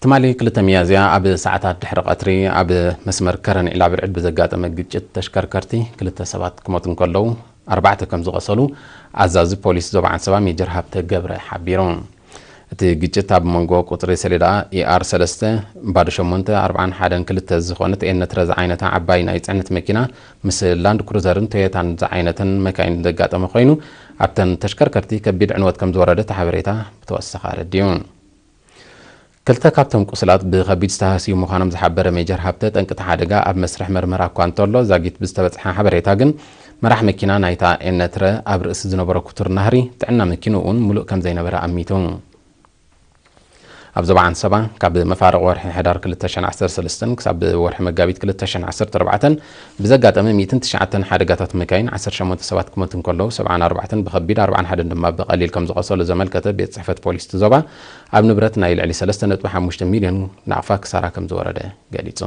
ትማሊ ክልተ ሚያዝያ ኣብ ሰዓታት ድሕሪ ቀትሪ ኣብ መስመር ከረን ዒላብርዕድ ብዘጋጠመ ግጭት ተሽከርከርቲ ክልተ ሰባት ክሞቱ እንከለዉ ኣርባዕተ ከም ዝቐሰሉ ኣዛዚ ፖሊስ ዞባ ዓንሰባ ሜጀር ሃብተ ገብረ ሓቢሩ። እቲ ግጭት ኣብ መንጎ ቁጽሪ ሰሌዳ ኢኣር ሰለስተ ባዶ ሸሞንተ ኣርባዓን ሓደን ክልተ ዝኾነት ኤነትረ ዝዓይነታ ዓባይ ናይ ጽዕነት መኪና ምስ ላንድ ክሩዘርን ቶዮታን ዝዓይነተን መካይን ዘጋጠመ ኮይኑ ኣብተን ተሽከርከርቲ ከቢድ ዕንወት ከም ዝወረደ እቲ ሓበሬታ ብተወሰኸ ኣረዲኡ። ክልተ ካብቶም ቁስላት ብኸቢድ ዝተሃስዩ ምዃኖም ዝሓበረ ሜጀር ሃብተ ጠንቂ እቲ ሓደጋ ኣብ መስርሕ መርመራ እኳ እንተሎ ዛጊት ብዝተበጽሐ ሓበሬታ ግን መራሕ መኪና ናይታ ኤነትረ ኣብ ርእሲ ዝነበሮ ክቱር ናህሪ ጥዕና መኪንኡ እውን ሙሉእ ከም ዘይነበረ ኣሚቱ። ኣብ ዞባ ዓንሰባ ካብ መፋርቕ ወርሒ ሕዳር ክልተ ሽሕን ዓሰርተ ሰለስተን ክሳብ ወርሒ መጋቢት ክልተ ሽሕን ዓሰርተ ኣርባዕተን ብዘጋጠመ ሚእትን ትሽዓተን ሓደጋታት መካይን ዓሰርተ ሸሞንተ ሰባት ክሞቱ እንከለዉ ሰብዓን ኣርባዕተን ብኸቢድ ኣርባዓን ሓደን ድማ ብቐሊል ከም ዝቐሰሉ ዘመልከተ ቤት ጽሕፈት ፖሊስ እቲ ዞባ ኣብ ንብረት ናይ ልዕሊ ሰለስተ ነጥቢ ሓሙሽተ ሚልዮን ናቕፋ ክሳራ ከም ዝወረደ ገሊጹ።